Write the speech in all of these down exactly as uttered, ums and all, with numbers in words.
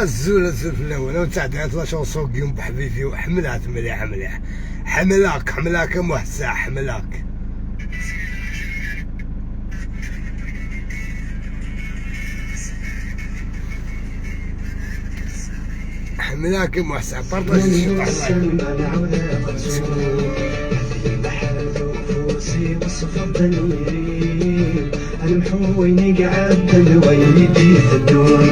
Azul, azul fell-awen. Ad wen-ttɛeddiɣ la chanson Guillaume Bḥbibi-w. Ḥemmleɣ-t mliḥ, mliḥ. Ḥemmleɣ-k, ḥemmleɣ-k a Muḥ Saḥ, ḥemmleɣ-k. Ḥemmleɣ-k a Muḥ Saḥ. Partager ciṭuḥ. Ad mḥu wayen i iɛeddan d wayen i d-iteddun.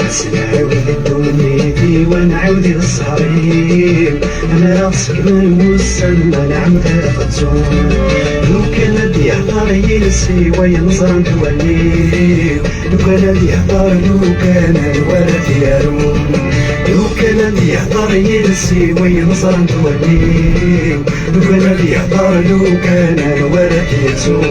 Ad s-nɛiwed i ddunit-iw, ad nɛiwed i zzher-iw. Amar ad ɣ-ṣeggmen wussan, ma nɛawed ad ɣ-ttun. Lukan ad d-yehder yiles-iw, ayen ẓrant wallen-iw. Lukan ad d-yehder, lukan anwa ara t-yarun. Lukan ad d-yehder yiles-iw, ayen ẓrant wallen-iw. Lukan ad yehder, lukan anwa ara t-yettun.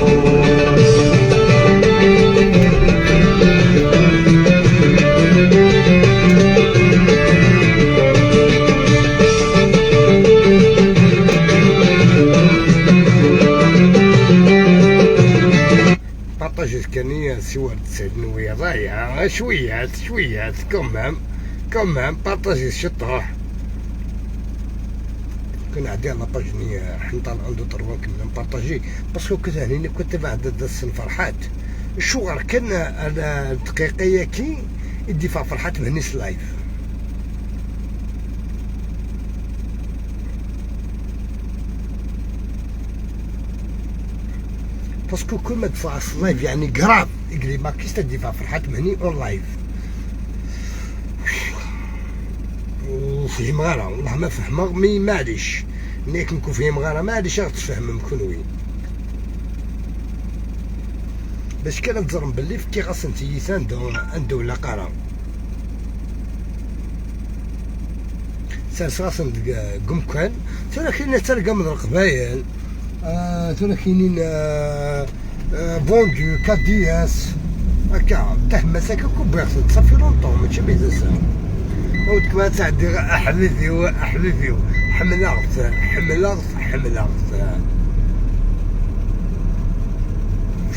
Partager kan, siwa d sed n wiyaḍ, aya, cwiyat, cwiyat, quand même, quand même, partager ciṭuḥ. Kan ɛeddi la page-nni, eh, ḥenṭan un, deux, trois, nkemmel partager, parce que كذا هني كنت بعد الدرس فرحات. شو غير كان، آه، الدقيقة ياكي يدي فيها فرحات مهني لايف. Parce que كل ما دفع لايف يعني grave، يقلي ماكيس تدي فيها فرحات مهني اون لايف. وفهمغ ارا، والله ما فهمغ، مي معليش. نيك نكون فهمغ ارا، معليش، غتفهمم كنوي. باش كان تزرم باللي فكي غاسن تيسان دو، اندو لا قرا. ساس غاسن دق-، قم كان. ترى كاين ترقى من القبايل. آه، ترى كاينين، آه، آه، بوندو، كادياس. هكا، تاه مساكن كون بغيت تصافي لونطون، ماشي بيزا ساهل. ودك ما تعدي غير أحبيبي و-، أحبيبي و-، حملغت، حملغت، حملغت.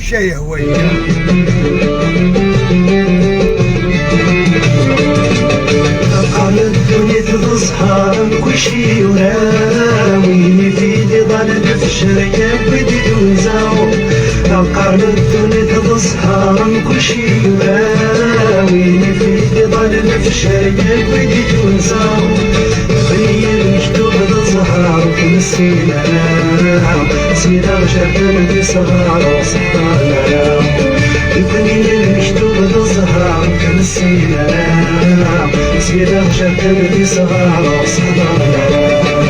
شاي هواية. قال الدنيا تظهر كل شي يراوي، في دي ظل الفجر يبدي تنزاو. قال الدنيا تظهر كل شي يراوي، في دي ظل الفجر يبدي تنزاو. بني المكتوب تظهر في السينما، سيدة شكل بصغار وصحراء. يبني المكتوب تظهر في السينما، سيدة شكل بصغار وصحراء.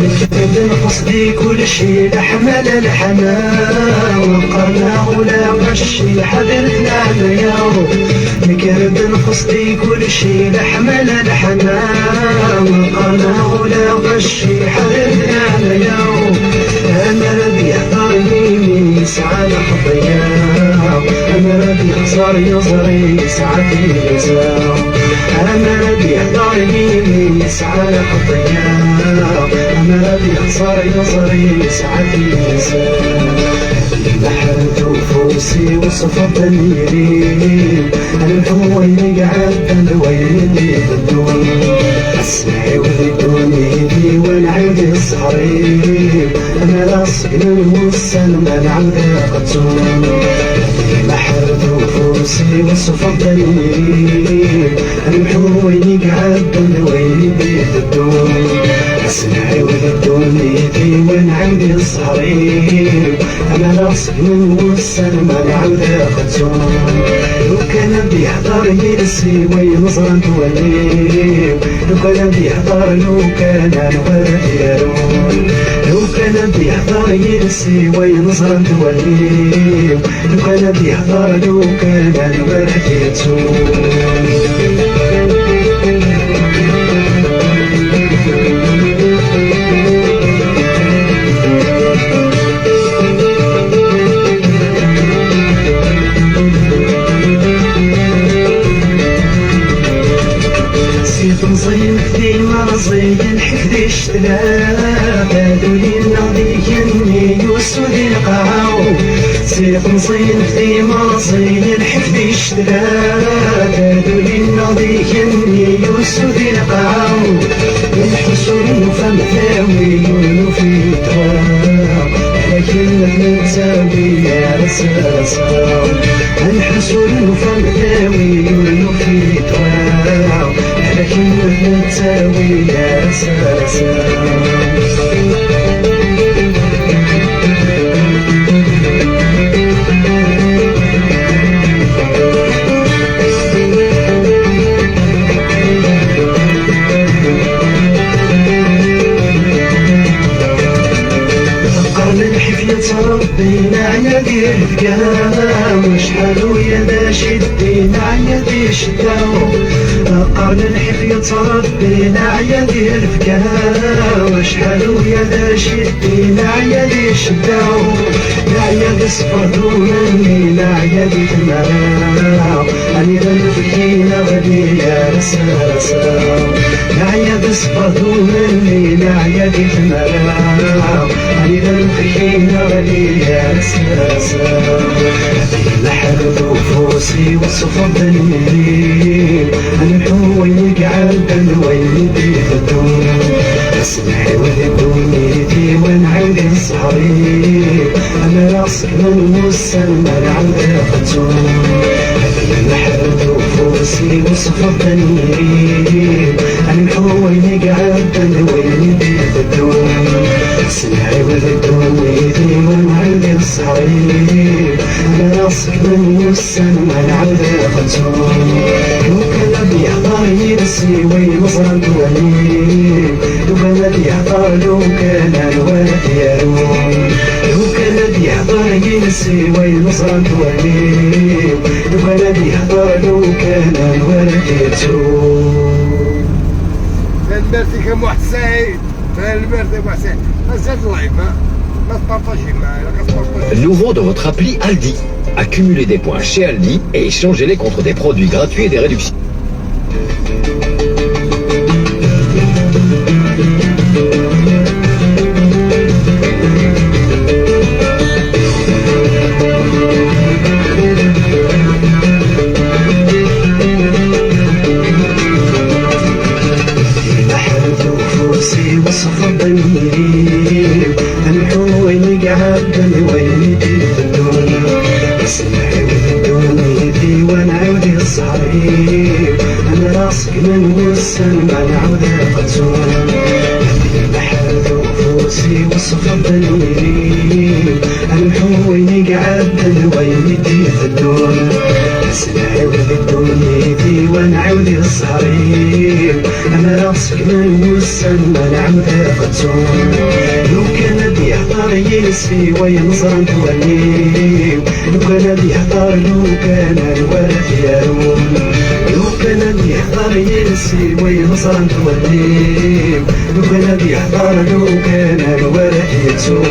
نكتب نقصدي كل شي لحمل الحمام، وقرنا ولا غشي حذر نعمياو. نكرد نقصدي كل شي لحمل الحمام، وقرنا ولا غشي حذر نعمياو. أنا ربي يحضر لي من يسعى لحظياو. أنا ربي يخسر يزري يسعى في يزاو. أنا ربي يحضر لي من يسعى لحظياو. أنا ربي يخسر يزري يسعى في يزاو. محرت وفوسي وصفت اليمين. الحوين قعدت الوين يبدون. أسمعي ولدوني دي ونعيد الصحريب. أنا راسك من وسن ما نعود قتون. محرت وفوسي وصفت اليمين. الحوين قعدت الوين يبدون. أسمعي ولدوني دي ونعيد الصحريب. أنا راسك من وسن ما نعود قتون. لو كان بيحضر يلسي وين زرنت وليو. لو كان بيحضر، لو كان نبرد يارون. لو كان بيحضر يلسي وين زرنت وليو. لو كان بيحضر، لو كان نبرد يارون. Imerẓiyen ḥifdi ccetla, taduli-nneɣ d igenni yusu di lqaɛa. Si temẓin f timerẓi, lḥef di ccetla, taduli-nneɣ d igenni yusu di lqaɛa. Nḥus ur nufa mdawi, ur nufi ddwa, lakin ma nettawi ar asraseɣ. Nḥus ur nufa mdawi, ur nufi ddwa, lakin ma nettawi ar asraseɣ. Qqaren lḥif yettrebbi, neɛya di lefgam, acḥal uya d aceddi, neɛya di ccedda. Qqaren lḥif yettrebbi, neɛya di lefgam, acḥal uya d aceddi, neɛya di ccedda. Neɛya di ṣṣber d umenni, neɛya di tmara, anida nefki neɣli ar asraseɣ. Neɛya di ṣṣber d umenni, neɛya di tmara, anida nefki neɣli ar asraseɣ. Leḥred ufus-iw ṣṣfeḍ-nni, ad nemḥu wayen i iɛeddan, wayen i d-iteddun. Ad s-nɛiwed i ddunit-iw, ad nɛiwed i zzher-iw, ad nara seg-wen wussan ma nɛawed ad ɣettun. Ad nḥred ufus-iw ṣṣfeḍ-nni, ad nemḥu wayen i iɛeddan d wayen i d-iteddun. Ad s-nɛiwed i ddunit-iw, ad nɛiwed i zzher-iw, ad nara seg-wen wussan ma nɛawed ad ɣettun. Lukan ad yehder yiles-iw ayen ẓrant wallen-iw, lukan ad yehder, lukan anwa ara t-yarun. Lukan ad yehder yiles-iw ayen ẓrant wallen-iw, lukan ad yehder, lukan anwa ara t-yattun. Tanemmirt-ik a Muḥ Saɛid. Tanemmirt a Muḥ Saɛid. Mazal live, ha? Ma tpartajim, ilaq ad tpartajim. Nouveau dans votre appli Aldi. Accumulez des points chez Aldi et échangez-les contre des produits gratuits et des réductions. Ileḥḥel ufus-iw ṣṣfeḍ-nni, amḥu wayen i iɛeddan d wayen i d-iteddun. Ad s-nɛiwed i ddunit-iw, ad nɛiwed i zzher-iw, ad nara seg-wen wussan ma nɛawed ad ɣettun. Ad ileḥḥel ufus-iw ṣṣfeḍ-nni, amḥu wayen i iɛeddan d wayen i d-iteddun. Ad s-nɛiwed i ddunit-iw, ad nɛiwed i zzher-iw, ad nara seg-wen wussan ma nɛawed ad ɣettun. Lukan ad yehder yiles-iw ayen ẓrant wallen-iw, lukan ad yehder, lukan anwa ara t-yarun. Lukan ad yehder yiles-iw ayen ẓrant wallen-iw, lukan ad yehder, lukan anwa ara t-yattun.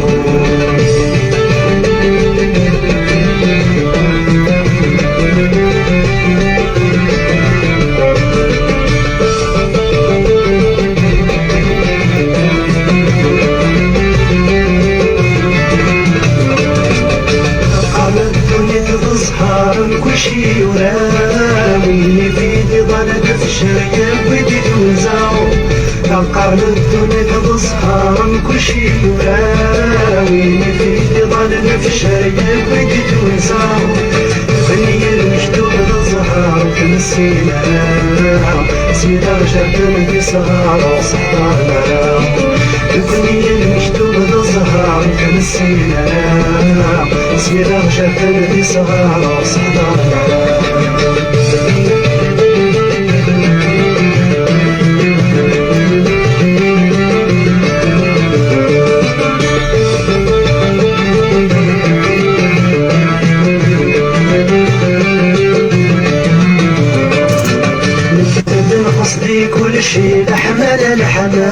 Qqaren ddunit d zzher n kulci yura, win i t-id-iḍanen tefjer yewwi-d i twenza. Qqaren ddunit d zzher n kulci yura, win i t-id-iḍanen tefjer yewwi-d i twenza. Bni lmektub d zzher ur t-nessin ara, smi d aɣ-jerrden d isɣar ur s-ḥḍaren ara. Nekkni lmektub d zzher ur t-nessin ara, smi d aɣ-jerrden d isɣar ur s-ḥḍaren ara. Nekk d nqes di kulci, leḥmala leḥmala,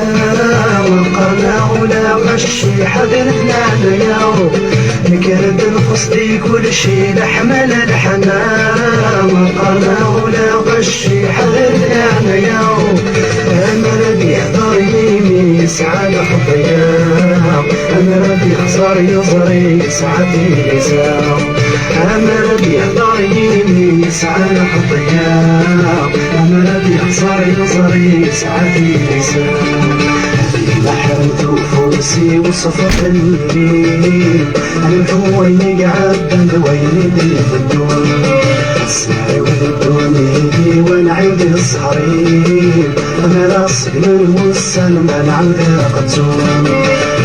qqaren ula ɣacci ḥader leɛnaya. Nekk d nqes di kulci, leḥmala leḥmala, qqaren ula ɣacci ḥader leɛnaya. Amar ad Yeẓri yesɛa tilisa, amar ad yehder yimi yesɛa lxeṭya, amar ad yexṣer yeẓri yesɛa tilisa. Ad ileḥḥu ufus-iw s fadl-nni, amḥu wayen i iɛeddan d wayen i d-iteddun. Ad s-nɛiwed ddunit-iw, ad nɛiwed zzher-iw, ad nara segmen wussan ma nɛawed aqettun.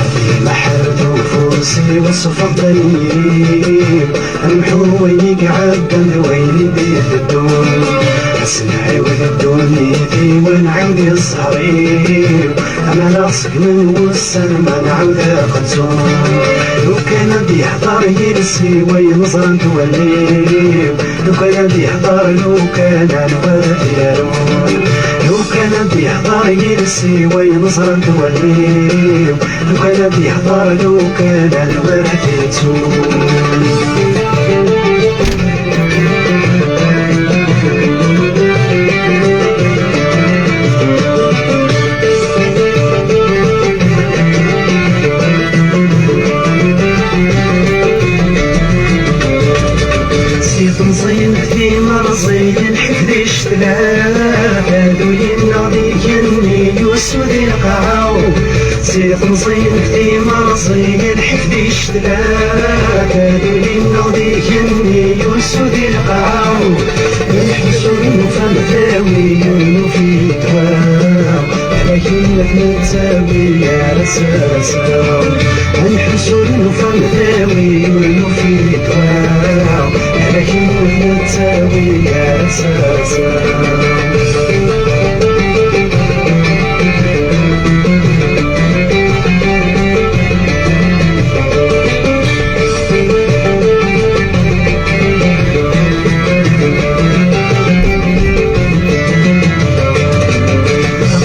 Ad ileḥḥu ufus-iw s fadl-nni, amḥu wayen i iɛeddan d wayen i d-iteddun. Ad s-nɛiwed ddunit-iw, ad nɛiwed zzher-iw, ad nara segmen wussan ma nɛawed aqettun. Lukan ad yehder yiles-iw ayen ẓrant wallen-iw, lukan ad yehder, lukan anwa ara t-yarun. Lukan ad yehder yiles-iw ayen ẓrant wallen-iw, lukan ad yehder, lukan anwa ara t-yattun. Si temẓin d timerẓin, ḥfed icetla, tadulin-nneɣ d igenni, yusu di lqaɛa. Si temẓin d timerẓin, ḥfed icetla, tadulin-nneɣ d igenni, yusu di lqaɛa. Iḥbes ur nufa mdawi, ur nufi ddwa. Lakin ur nettawi ara s asaw. Ad nḥess ur nufa mdawi, ur nufi ddwa. Lakin ur nettawi ara s asaw.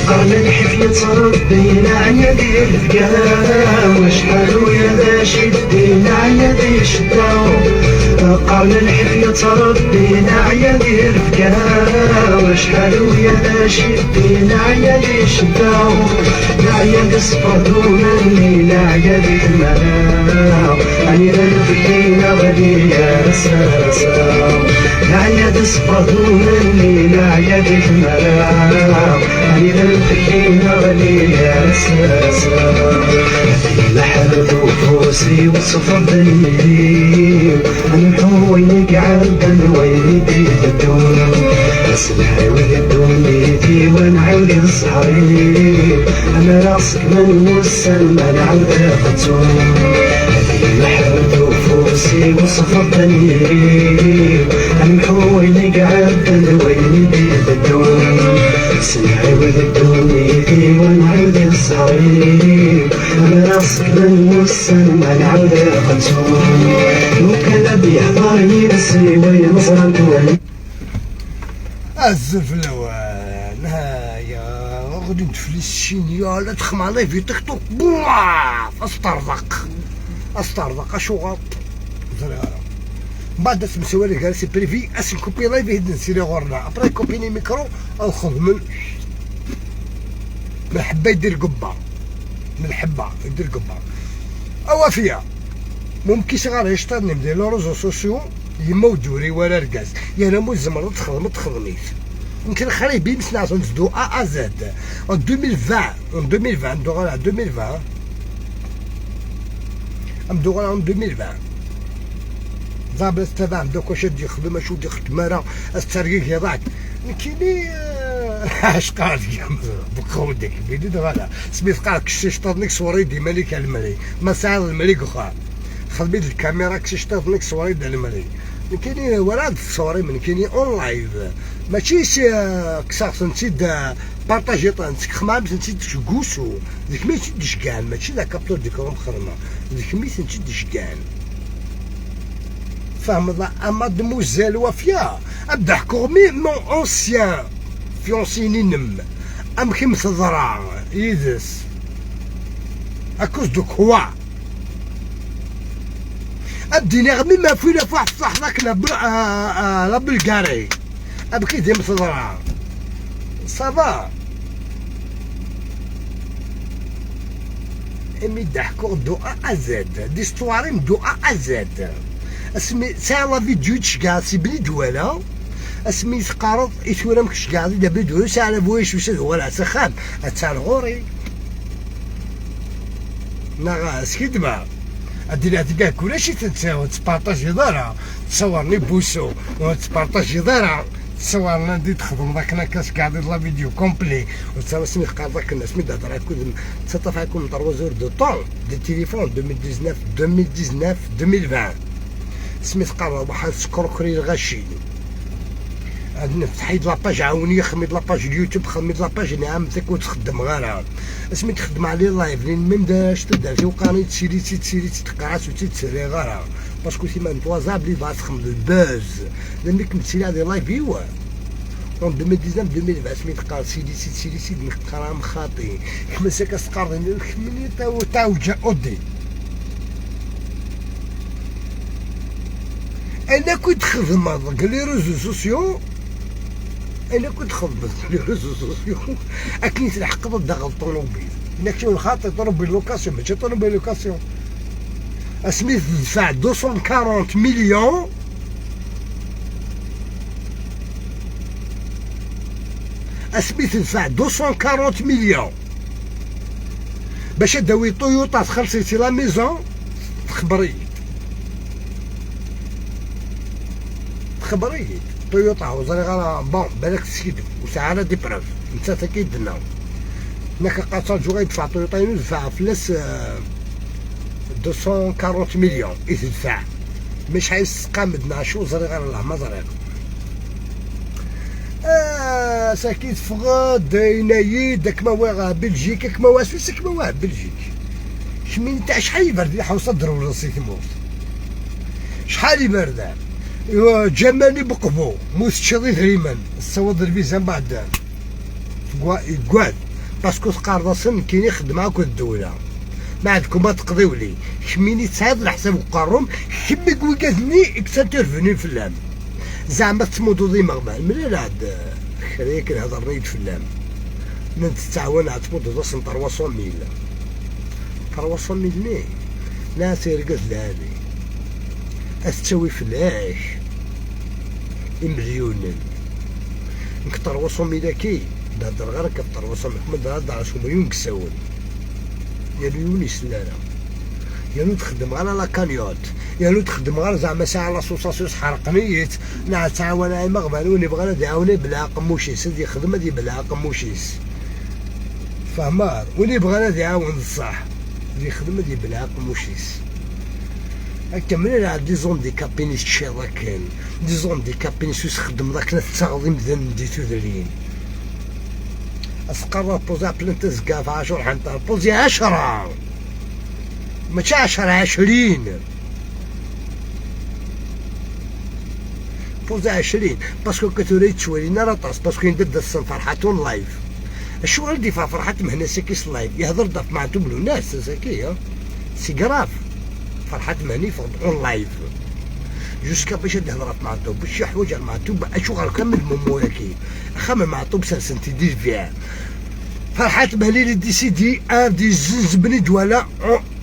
Qqaren lḥif yettrebbi, neɛya di lefgam, acḥal wid aceddi, neɛya di ccedda. Qqaren lḥif yettrebbi, neɛya di lefgam, acḥal wid aceddi, neɛya di ccedda. Neɛya di ṣṣber d umenni, neɛya di tmara. Anida nefki neɣli ar ass-a. Neɛya di ṣṣber d umenni, neɛya di tmara. Anida nefki neɣli ar ass-a. Ad ileḥḥu ufus-iw s fadl-nni, amḥu wayen i iɛeddan d wayen i d-iteddun. Ad s-nɛiwed ddunit-iw, ad nɛiwed zzher-iw, ad nara segmen wussan ma nɛawed aqettun. Ad ileḥḥu ufus-iw s fadl-nni, amḥu wayen i iɛeddan d wayen i d-iteddun. Ad s-nɛiwed ddunit-iw, ad nɛiwed zzher-iw, ad nara segmen wussan ma nɛawed aqettun. Lukan ad yehder yiles-iw ayen ẓrant wallen. Azul fell-awen. Haya, ɣlint fell-i ssinyal, ad texmeɣ live TikTok. Buah! Ad s-terḍeq. Ad s-terḍeq, acuɣer? Ẓriɣ ara. Mbeɛd ad temsawal gar si privi, ad sen-kupi live i d-nsiri ɣur-neɣ. Après, kupi les micros, ad xedmen lḥebba yeddi lqebba. Lḥebba yeddi lqebba. Awafya. Mumkin ɣer iceṭṭiḍen-im di les réseaux sociaux, yemma ur d-turi wara argaz. Yerna ma ur tzemreḍ ad txedmeḍ, xdem-it. Nekk lxir-iw s neɛṣen zdu A à Z. En deux mille vingt, en deux mille vingt, amduɣ ɣer deux mille vingt. Amduɣ ɣer en deux mille vingt. Ẓabret tabaɛem d akk acu ad yexdem, acu d-ixeddem ara, ad tettergigi ḍaɛt. Nekkini, eh, acqar deg-am, beqqa ur d-ikbili d ɣala. Smi teqqar kkes iceṭṭiḍen-ik, ṣewwer-iyi-d iman-ik a lemri. Ma tesɛiḍ lemri deg uxxam, xdem-iyi-d lkamira, kkes iceṭṭiḍen-ik, ṣewwer-iyi-d a lemri. Nekkini werɛad teṣewwrem, nekkini en live. Mačči s, eh, kkseɣ-tent-id, eh, partagiɣ-tent, seg xmam-tent-id seg wusu. D kemm i tent-id-iceggɛen, mačči d la capture d'écran xedmeɣ. D kemm i tent-id-iceggɛen. Tfehmeḍ a mademoiselle Wafia? Ad d-ḥkuɣ mi mon ancien fiancé-inem. Amek i m-teḍra yid-s? À cause de quoi? Ad d-iniɣ mi ma fwi la fois tṣaḥ dak la Bu-, euh, euh, la Bulgarie. Amek i d-im-teḍra? Ça va. Imi d-ḥkuɣ du A à Z, d histoire-im du A à Z. Asmi sɛiɣ la vidéo i d-cegɛeɣ si Bni Dwala, asmi teqqareḍ i tura-m kecgeɣ-d i Bni Dwala, sɛiɣ la voyage usa d wala s axxam, attan ɣur-i. Neɣ skidma. Ad d-iniɣ deg-ak ulac-it, ur tettpartajiḍ ara. Ttṣawren i Busso, ur tettpartajiḍ ara. Ttṣawren anda i txedmeḍ akken akka, skeɛdiḍ la vidéo complet. Ur ttara asmi teqqareḍ akken, asmi d-hedreɣ akked-m, ttaṭṭafeɣ-kem trois heures de temps de téléphone, deux mille dix-neuf, deux mille dix-neuf, deux mille vingt. Asmi teqqareḍ waḥed, teskrukri lɣaci. Ad nefteḥ-id la page, ɛawen-iyi, xdem-id la page n YouTube, xdem-id la page n ɛam, tek ur txeddmeɣ ara. Asmi d-xeddmeɣ les live, lin même d acu tudert-iw qqaren-iyi-d siri-tt-id, siri-tt-id, teqqar-as ur tt-id-sriɣ ara. Parce que c'est impossible, il va se rendre le buzz. Lami kem-ttiliɣ di live-iw. En deux mille dix-neuf, deux mille vingt, asmi teqqar sidi, sidi, sidi, sidi, neqqar-am xaṭi. Kemm ass-a ka s-teqqareḍ, kemmini taw-, tawǧa odi. Ayen akk i txedmeḍ deg les réseaux sociaux, ayen akk i txedmeḍ deg les réseaux sociaux, akken i tleḥqeḍ ad d-taɣeḍ ṭunubil. Nekk lxaṭi ṭunubil location, mačči ṭunubil location. Asmi tedfeɛ deux cent quarante millions, asmi tedfeɛ deux cent quarante millions bac ad d-tawi Toyota, txelṣ-itt la maison, texber-iyi-d. Texber-iyi-d. Toyota, ur ẓriɣ ara, bon, balak teskiddeb, ur sɛiɣ ara des preuves. Nettat akka i d-tenna. Nekk aqaṭaǧu i yedfeɛ Toyota-inu, dfeɛ fell-as, euh, deux cent quarante millions i tedfeɛ. Maca yesqam-d neɣ acu, ur ẓriɣ ara, la ma ẓriɣ. Ah, saki teffeɣ-d, yenna-yi-d, ad kem-awiɣ ɣer Belgique, ad kem-awiɣ, s wis ad kem-awiɣ ɣer Belgique. Kemmini, acḥal iberdan i tḥewseḍ ad d-trewleḍ si tmurt? Acḥal iberdan? Iwa, ǧamani beqbu, mu teččiḍ idrimen, tessawaḍ lviza mbeɛd. Tegwa-, yeggad, parce que teqqareḍ-asen nekkini xeddmeɣ akked ddewla. Meɛd kuma teqḍiwli, kemmini tesɛiḍ leḥsab deg uqerrum, kemm deg wigad-nni i yettintervenun fell-am. Zeɛma tettmuduḍ imeɣban, mlaleɣ-d kra yakan hedren-iyi-d fell-am. Ma tettɛawan ad tmuduḍ-asen trois cent mille. Trois cent mille-nni, la, s argaz lɛali. Ad tettawi fell-ak imelyunen. Nekk trois cent mille-agi, d-heddreɣ ara ɣef trois cent mille, ma d-heddreɣ s umelyun n yisawen. Yernu yiwen ur isell ara. Yernu ur d-xeddmeɣ ara la cagnotte. Yernu ur d-xeddmeɣ ara zeɛma sɛiɣ l'association sḥerqen-iyi-tt, neɣ ttɛawaneɣ imeɣban, win ibɣan ad iɛawen ibelleɛ aqemmuc-is, ad yexdem ad yebleɛ aqemmuc-is. Tfehmeḍ? Win ibɣan ad iɛawen d ṣṣeḥ, ad yexdem ad yebleɛ aqemmuc-is. Akka mlaleɣ-d des handicapés-nni teččiḍ akken, des handicapés-nni s txeddmeḍ akken ad tettaɣeḍ imdanen di tudrin. Ad teqqareḍ poser plainte azekka ɣef ɛecra ḥenṭer, poser ɛecra! Mačči ɛecra, ɛecrin! Poser ɛecrin, parce que akka tura ur yettwali ara aṭas, parce que yenda-d ass-a Ferḥat en live. Acuɣer i d-yeffeɣ Ferḥat Mhenni ass-agi s live? Yehder-d ɣef Meɛtub Lwennas ass-agi, ha? C'est grave. Ferḥat Mhenni yeffeɣ-d en live. Jusqu'à bac ad d-yehder ɣef Meɛtub, bac yeḥwaǧ ar Meɛtub, acuɣer kan lmummu-agi? Axxam n Meɛtub sersen-t-id di lbiɛ. Ferḥat Mhenni il a décidé ad yezzenz Bni Dwala,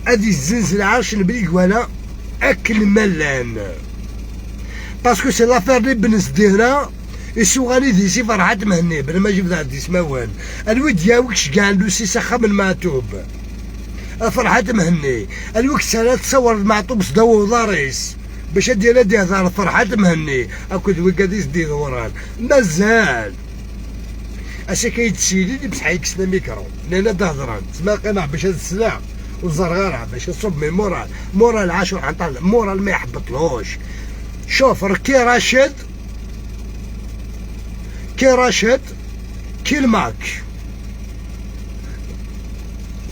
ad yezzenz lɛerc n Bni Dwala akken ma llan. Parce que c'est l'affaire n Ibn Zdihra, isuɣan idis i Ferḥat Mhenni, bla ma jebdeɣ-d ismawen. Anwa i d-yawi iceggeɛen lusi s axxam n Meɛtub? A Ferḥat Mhenni, anwa i yesɛan ad tṣawreḍ Meɛtub s ddaw uḍar-is? Bac ad d-yali ad d-yehder Ferḥat Mhenni akked wigad i s-d-iḍewren. Mazal! Ass-agi i d-ssilin, i bṣeḥ i yekksen amikru. Nnan ad d-hedren. Tezmer qqimeɣ bac ad sleɣ. Ur ẓerreɣ ara, bac ad ṣubb mes morale. Morale ɛac ur ḥenṭal. Morale ma iḥbeṭ lɣuc. Cuf, rki Racid. Ki Racid. Ki lmak.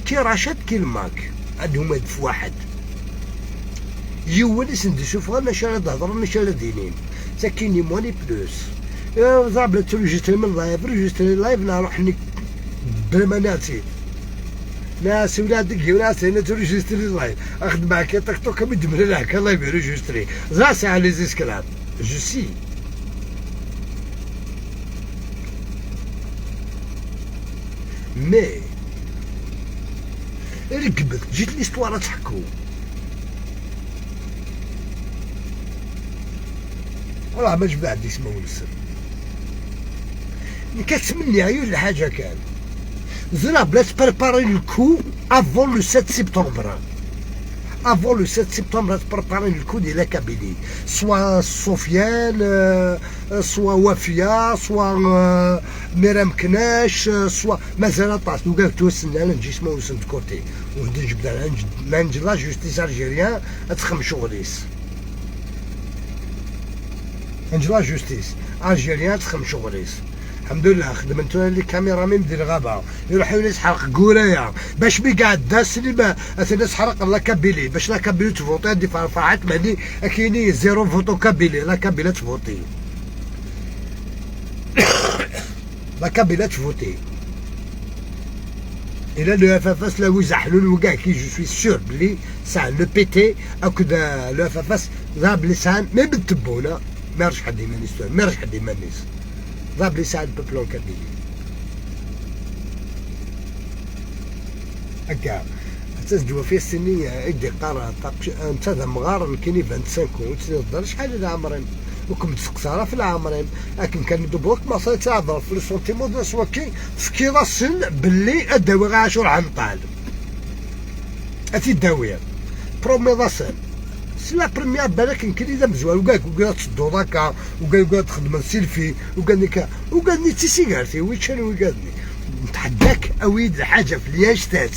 Ki Racid, ki lmak. Ad huma d f waḥed. Yiwen i sen-d-isuffɣen acu ara d-hedren, acu ara d-inin. Sakkin, ni moins ni plus. Ẓrab la tturujistri min live, rujistri live, neɣ ruḥ-nni bla ma nɛetti. Neɣ siwel-aɣ-d deg yiwen, neɣ s-tini tturujistri live. Axdem akka TikTok, am i d-mlaleɣ akka live irujistri. Ẓra sɛiɣ les esclaves. Je sais. Mais Reggmet, ǧǧet l'histoire ad teḥku. Wallah ma jebdeɣ-d ismawen-nsen. Nekk ad ttmenniɣ yiwet lḥaǧa kan. Ẓriɣ bla tprépari le coup avant le sept septembre. Avant le sept septembre, ad tprépari le coup di la Kabylie. Soit Sofiane, euh, soit Wafia, soit, euh, Miram Knac, euh, soit mazal aṭas, ugaɣ ttwassen ala n jisma-nsen de côté. Ur d-jebden, ma nǧ-, ma nǧ la justice algérien ad texdem ccɣel-is. Nǧ la justice algérien ad texdem ccɣel-is. Lḥemdullah, xedmen tura les caméras même di lɣaba. Iruḥ yiwen isḥerq Guraya. Bac mi iɛedda Slim, atan isḥerq la Kabylie. Bac la Kabylie tvuṭi, ad ifer Ferḥat Mhenni, ad k-yini zéro vote en Kabylie. La Kabylie ad tvuṭi. La Kabylie ad tvuṭi. Et là, le F F S, là où ils a حلول وكاع كي، je suis sûr بلي ساعة le P T أكد، آه، le F F S، ذا بلي ساعة، mais بالتبونة، ما يرجح حد يمانيس، ما يرجح حد يمانيس. ذا بلي ساعة le peuple en Kabylie. هكا. حتى زدوا في السنية، يدي قرار، طاق-، أنت ذا مغار، كاين vingt-cinq ans، وتني تهضر شحال هذا عمرين؟ وكم تسقسى راه في العمرين. لكن كان يدوبوك ما صار تعذر في le sentiment de soi كي تفكي راسن باللي أداوي غا عاشور عنقال. أتي داوي. برومي راسن. C'est la première بالك يمكن إذا مزوال، وكاك، وكاك تشدو هكا، وكاك، وكاك تخدم السيلفي، وكاك نيكا، وكاك نيتي سيجارتي، ويتشان وكاك ني. نتحداك أويد الحاجة في الياش تات.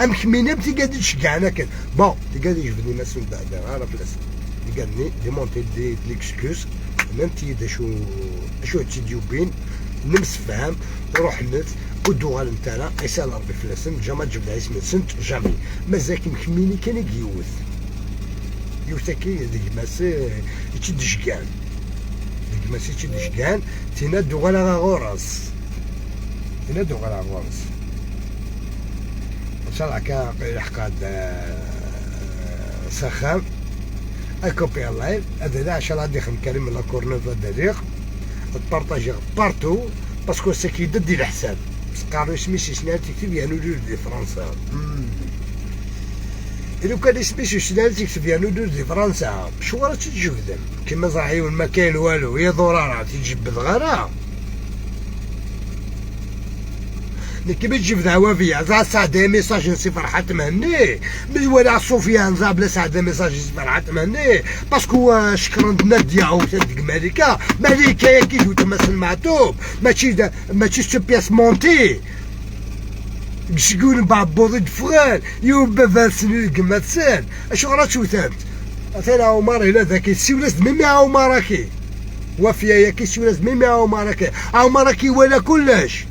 أم كمينة بتي قاعد تشجعنا كان. بون، تي قاعد يجبني ما سن بعد، أنا في الأسف. تي قاعد ني، ديمونتي دي، دي ليكسكيوز. ميم تي دا شو، شو تي ديوبين. نمسفهم، روح نت، ودو غالنتانا، يسال ربي فلاسن، جامي تجبد اسم-نسنت، جامي. مازال كيمكن ميني كان يجيوث. يوثاكي ديك ماس، يتشد شكان. ديك ماس يتشد شكان، تينا دوغالا غورس. تينا دوغالا غورس. ان شاء الله كان يلحق هاد، آه، سخان. اكوبي اللايف، هذا لا، ان شاء الله غادي يخدم كريم لا كورنيف هذا دير. تبارطاجي بارتو، باسكو ساكي ددي الحساب. بس قالوا اسمي سي سنان تكتب يا نولي دي فرنسا. مم. لو كان اسمي سي سنان تكتب يا نولي دي فرنسا، شو غادي تجبدن؟ كيما زعيم ما كاين والو، يا ضرارة تجبد غيرها. نكي بتجيب دعوة فيا، زعما سعد ميساج نسي فرحات مهني، من ولا سفيان زعما بلا سعد ميساج نسي فرحات مهني، باسكو شكرا نادية وصدق ملكة، ملكة يا كي جو تمثل معتوب، ماشي دا، ماشي سو بياس مونتي. شكون بعبوضي دفغال، يوم بفاسني القمة تسال، اشو غرا تشوتانت؟ اثينا عمر هنا ذاكي، سيولاس ميمي عمر كي. وفيا يا كي سيولاس ميمي عمر كي. عمر كي ولا كلش.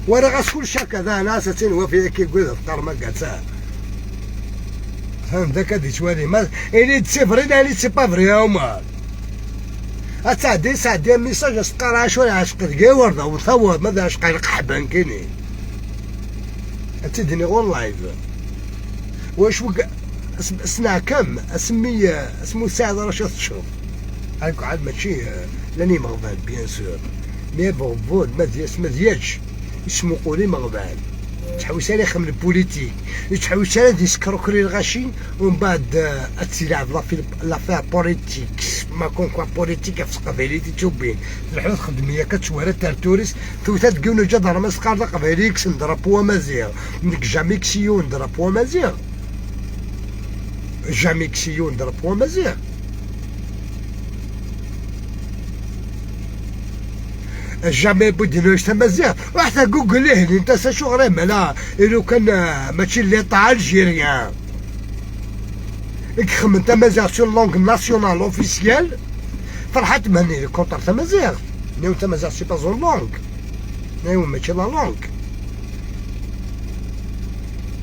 وانا غاس كل شك هذا ناس تين وفي كي يقول القرمة قالتها. فهم ذاك هادي توالي ما إلي تسي فري لا إلي تسي با فري يا عمر. أتعدي سعدي ميساج أسقار عاشور عاشق دقي وردة وثور ماذا عاشق القحبان كيني. أتدني غور لايف. واش وق-، اسم-، اسمع كم، اسمي، اسمو سعد رشا تشرب. هاك عاد ماشي، آه، لاني مغبان، بيان سور. مي بغبون، ما دياش، ما دياش. اسمو قولي مغبان. تحوس عليه خم البوليتيك. تحوس على دي سكروكري الغاشي، ومن بعد، آه، اتسي لعب لافير، لافير بوليتيكس. ما كون كوا بوليتيك في قبيلي تي توبين. تلحو تخدم هي كتشوارع تاع التوريس. توتا تقول جا دار مسقار دا قبيلي كسن درابو مزيغ. نك جامي كسيون درابو مزيغ. جامي كسيون درابو مزيغ. جامي بودينوش تمازيغ. راح تقول ليه انت شو غريب مالا. لو كان، آه، ماشي لي طا الجيريان. يخمم تمازيغ سو لونغ ناسيونال اوفيسيال. فرحات مهني لي كونتر تمازيغ. نيو تمازيغ سي با زون لونغ. نيو ماشي لا لونغ.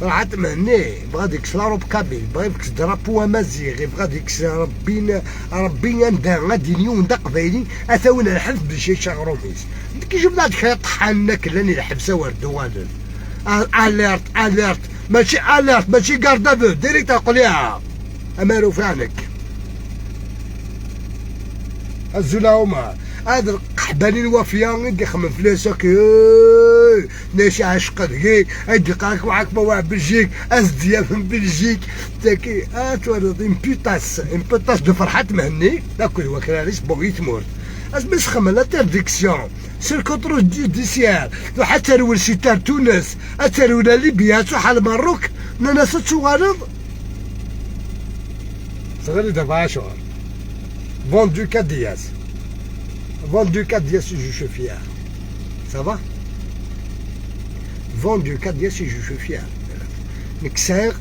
فرحات مهني بغا ديك سلاروب كابيل، بغا ديك درابو امازيغ، بغا ديك ربي، ربي ندار غادي نيو ندا قبايلي، اتاونا الحلف بشي شغروميس. كي جبنا ديك طحنا كلاني الحبسه وردو غادن. اليرت، اليرت، ماشي اليرت، ماشي كاردافو، ديريكت اقول ليها. امارو فانك. الزول عمر، هاد القحباني الوافية اللي يخمم في لي سوكي، إيه، ناس عاشقة دقي، هاد القاك وعاك ما واعر بلجيك، أز ديال من بلجيك، تاكي، آه، تولد إمبيتاس، إمبيتاس دو فرحات مهني، تاكل وكراريس بوغي تمورت. أز بس خمم l'interdiction، سير كونترول جوديسيار، تو حتى رول سيتار تونس، أتى رول ليبيا، تو حال مروك، نانا ستو غالب. صغير دابا عشرة. Vendu quatre dias. Vendu quatre dias, je suis fier. Ça va? Vendu quatre dias, je suis fier. Nekk sɛiɣ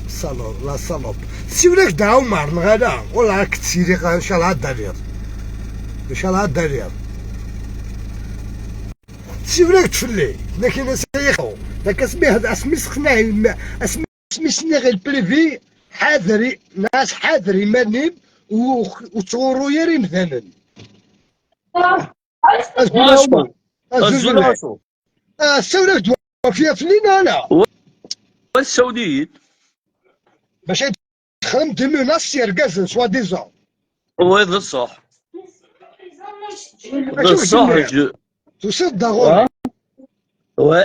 salo-, la salope. Siwel-ak-d a Ɛumar, neɣ ala? Wala راك تسيري، إن شاء الله ad d-taliḍ. إن شاء الله ad d-taliḍ. Siwel-ak-d fell-i. Lakin asayexu. Dak asmi had-, asmi sexnaɛ im-, asmi Asmi s-nniɣ i lprivi, ḥader i-, nnas ḥader iman-im u-, ur ttɣurru ara imdanen. Azul a Ɛumar. Azul fell-ak. Ah, ssawleɣ-d wafya fell-i neɣ ala? Wa ssawel-iyi-d. Bac ad texdem des menaces s yergazen, soi-disant. Wa d ṣṣeḥ. D ṣṣeḥ. Tusiḍ-d ɣur-i. Wa.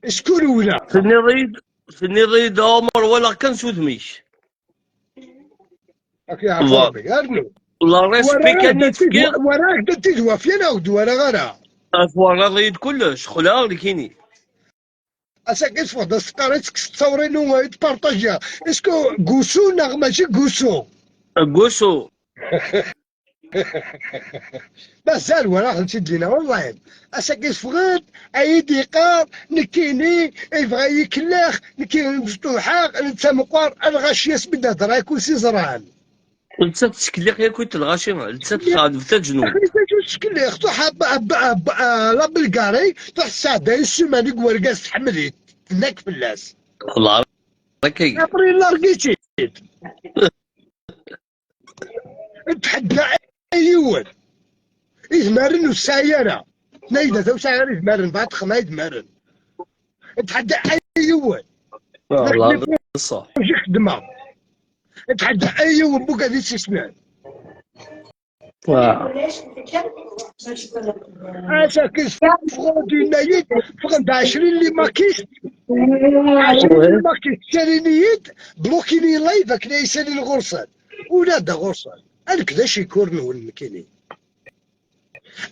Est-ce que rewleɣ? Tenniḍ-iyi-d, tenniḍ-iyi-d a Ɛumar, walaɣ kan s udem-ik. Ak yeɛfu Rebbi, rnu. La respect kan i d-tefkiḍ. Waraɣ-d tidwafya neɣ ur d-waraɣ ara? Twalaḍ-iyi-d kullec, xleɣ nekini. Ass-agi teffeɣ-d aseqqar i tekkes ttawri-inu i tpartajiɣ. Est-ce que gusu neɣ mačči gusu? Gusu. Mazal walaɣ-tent-id dinna, wallahi. Ass-agi teffeɣ-d, ad yi-d-yeqqar, nekkini, yebɣa yi-kellex, nekkini mecṭuḥeɣ, netta meqqar, lɣaci asmi d-hedreɣ, akk s iẓran. Nettat tettkellix yakk i lɣaci, nettat txeddem tajnun. Aql-i tettkellix, truḥ a, a, a, a, la Bulgarie, truḥ tesɛedday ssumana deg wergaz tḥemmel-it, tenna-k fell-as. Wallah, akka. Après, largue-itt-id. Tḥedda ay yiwen. Idmaren ur tesɛi ara. Nayda ta ur tesɛi ara idmaren, bɣa texna idmaren. Tḥedda ay yiwen. Wallah, d ṣṣeḥ. Zik xedmeɣ. Tḥedda ay yiwen, bugad i tt-isnan. Ass-agi ffɣen-d yenna-yi-d, ffɣen-d ɛecrin limakist. Ɛecrin limakist, ttalin-iyi-d, blokini live akken ay salin ɣur-sen. Ula d ɣur-sen. Nekk d acikkur-nwen nekkini.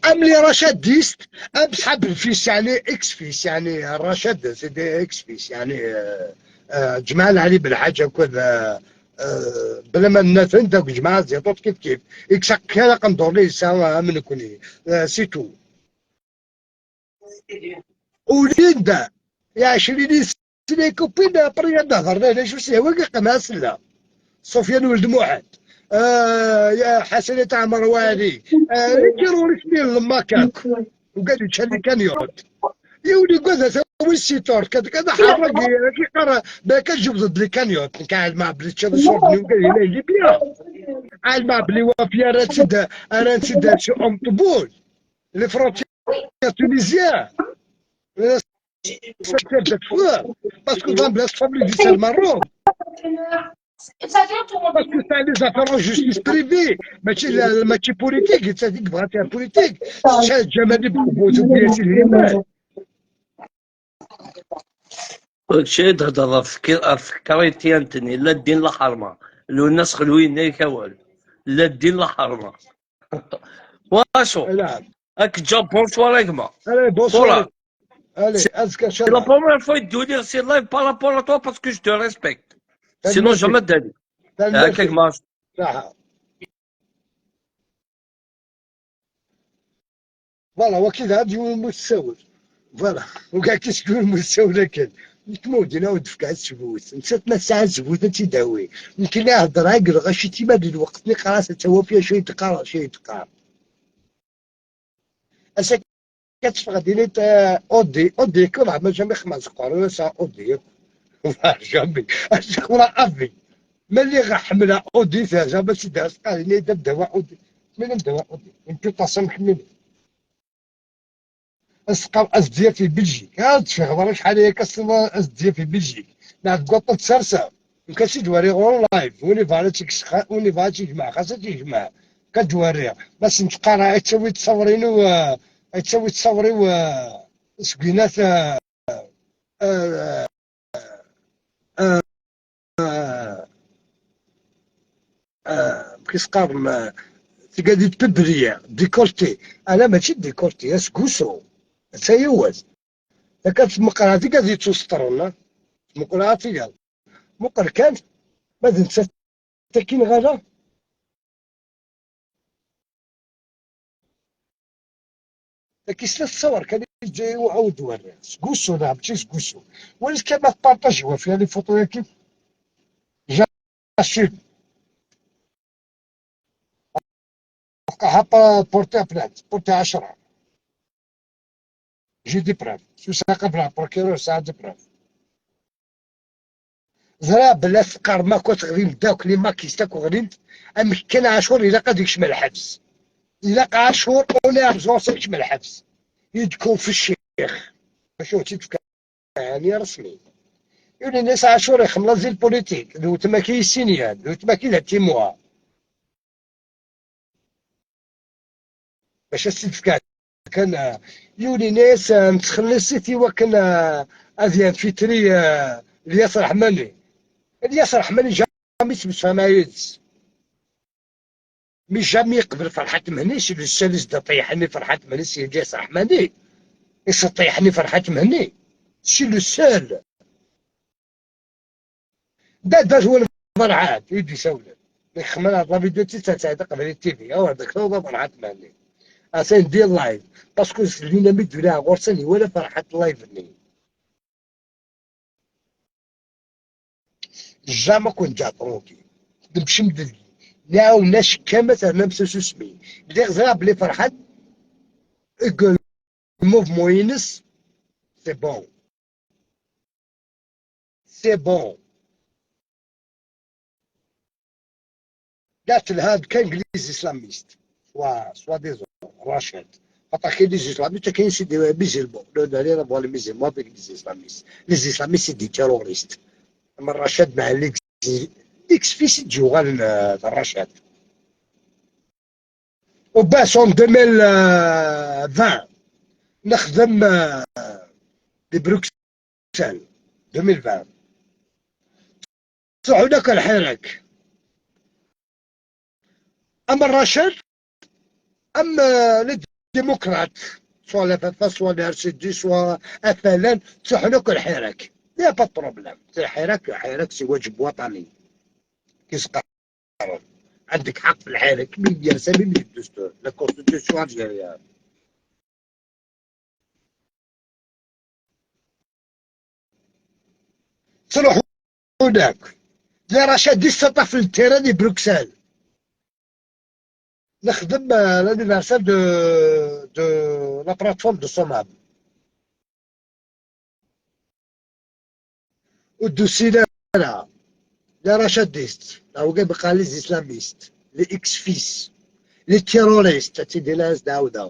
Am les rachadistes, am sḥab lfis, yeɛni ex-fis, yeɛni rachad, c'est des ex-fis, yeɛni, euh, euh, Ǧemɛa Lɛali Belḥaǧ akked, euh, euh, bla ma nnaten, d akk Ǧemɛa Ziṭuṭ kif kif. Iksa kan aqendur-nni yesɛa am nekni, euh, c'est tout. Ulin-d, ya ɛecrin sna ikupin, après ad d-hedren, ala acu s-yehwa, yeqqen-as la. Sufyan Weld Muḥend, euh, ya Ḥasan At Ɛmer Waɛli, euh, les terroristes n lmakak, ugad yeččan les cagnottes. Yiwen yugad ad tawi si Turk, ad, ad aḥerrag, ad iqqar, balak ad jebdeḍ les cagnottes. Nekk ɛelmeɣ belli teččiḍ ṣṣuṛt n ugad yella di Libya. Ɛelmeɣ belli wafya ara tt-id, ara tt-id si Umṭbul. Les frontières tunisiennes. Parce que dans la famille du Salmaroc. Parce que c'est des affaires en justice privée. Mais c'est la, mais c'est politique, c'est des affaires politiques. C'est Jamali Boubouzou, bien sûr, il est mal. Kečč i d-hedreḍ ɣef tk-, ɣef tkraytya-nten, la ddin la ḥerma. Lwennas xelwin-ak awal. La ddin la ḥerma. Wacu? Ad k-ǧǧeɣ bonsoir a gma. Allez, bonsoir. Voilà. Allez, c'est la première fois que je dis c'est live par rapport à toi parce que je te respecte. Sinon, jamais de la vie. Tanemmirt. Voilà, wagi d yiwen n usawen. Voilà, wagi d yiwen n usawen akken. Nekk ma ur d-fkiɣ ttbut. Nettat ma tesɛa ttbut ad tt-id-tawi. Nekk la heddreɣ deg lɣaci timal di lweqt-nni qqar-as ad tawi acu i d-teqqar, acu i d-teqqar. Ass-agi ad teffeɣ ad d-tini, eh, Audi, Audi, que la, ma jamais xedmeɣ s uqerru-s, Audi. Jamais. Ass-a, wala avi. Ma lliɣ ḥemmleɣ Audi, jamais si d-as, qal-ini, da, da, wa Audi. Min am da, wa Audi. Une putain, ça me xemmini. As-, as-, S D F i Belgique. Ah, tfiɣ, ɣer acḥal aya, kas-, S D F i Belgique. Neɣ deg waṭṭan n tsersa. Mkasi d-wariɣ en live, win ibɣan ad tt-ijmeɛ, xas ad tt-ijmeɛ. Ad d-werriɣ. Ma sen-qqareɣ, ad tawi ṣṣabr-inu, eh, ad tawi ṣṣabr-iw, eh, seg winat, eh, eh, eh, eh, eh, kis qqaren, eh, tga di publier, décolleté. Ala, mačči décolleté, asgusu. Atta yiwet. Akka tmeqqer, tga di ttuseṭṭren, eh? Tmeqqer, ad tga. Muqel kan, ma d nettat akkin ɣala. Taki s la tettawer kan i Lezzayer, uɛawed werriɣ. Seg wusu, neɣ mačči seg wusu. Walit kan ma tpartaji wafya les photos-yaki. J'assume. Porter plainte, porter ɛecṛa. J'ai des preuves. Su saqaf la procureur, ça a des preuves. Ẓriɣ belli teqqarem akk, teɣlim-d akk, les makistes akk ɣlin-d. Amek kan Ɛacur ilaq ad ikcem lḥebs. Ilaq Ɛacur, on est à besoin ad ikcem lḥebs. Yedku fi ccix. Acu tt-id-fkan ɛni resmi. Yuli-nas Ɛacur ixemmel azil politique. D weltma-k i yessinyan, d weltma-k i d atimwa. Bac ad s-id-fkeɣ kan, ah, yiwen yenna-yas, ah, nettxelliṣ-it i wakken, ah, ad yenfitri, ah, Lyas Reḥmani. Lyas Reḥmani jamais ttemsefhameɣ yid-s. Mi jamais yeqbel Ferḥat Mhenni, c'est le seul i s-d-iṭeyḥen i Ferḥat Mhenni, c'est Lyas Reḥmani. I s-iṭeyḥen i Ferḥat Mhenni. C'est le seul. Dada-twen Ferḥat i d-isawlen. Nekk xemmeɣ la vidéo-tis ad tesɛiḍ aqbayli T V. Awer d-akteɣ Ferḥat Mhenni. Atan di live. Parce que s-, dynamique de la ɣur-sen iwala Ferḥat live-nni. Jamais ken-ǧǧeɣ tranquille. Temcim deg-i. Nɛawen acekka ma ternam s ususmi. Lliɣ ẓriɣ belli Ferḥat deg le mouvement-ines, c'est bon. C'est bon. La telha-d kan deg les islamistes. Soit, soi-disant, Rachad. Xaṭer kan les islamistes, akken c'est des musulmans. Non, non, rien à voir les musulmans avec les islamistes. Les islamistes, c'est des terroristes. Ama Rachad, ma l'ex-, l'ex-fils i d-yuɣalen, euh, d Rachad. Au bas en deux mille vingt, nexdem, euh, di Bruxelles, deux mille vingt. Ttruḥun akk lḥirak. Am Rachel, am, euh, les démocrates, soit la F F, soit les R C D, soit F L N, ttruḥun akk lḥirak. Il n'y a pas de problème. Lḥirak, lḥirak, c'est واجب وطني. Qu'est-ce que عندك حق في الحرك مية سبعين من الدستور، la constitution algérienne. تروحوا هناك. Les rachadistes تطلع في التيران دي بروكسل. نخدم، آه، l'anniversaire de, de la plateforme de Sommam. Ur d-usin ara les rachadistes, neɣ wigi bɣan les islamistes, les ex-fils, les terroristes, ad tt-id-iniɣ ad s-d-ɛawdeɣ.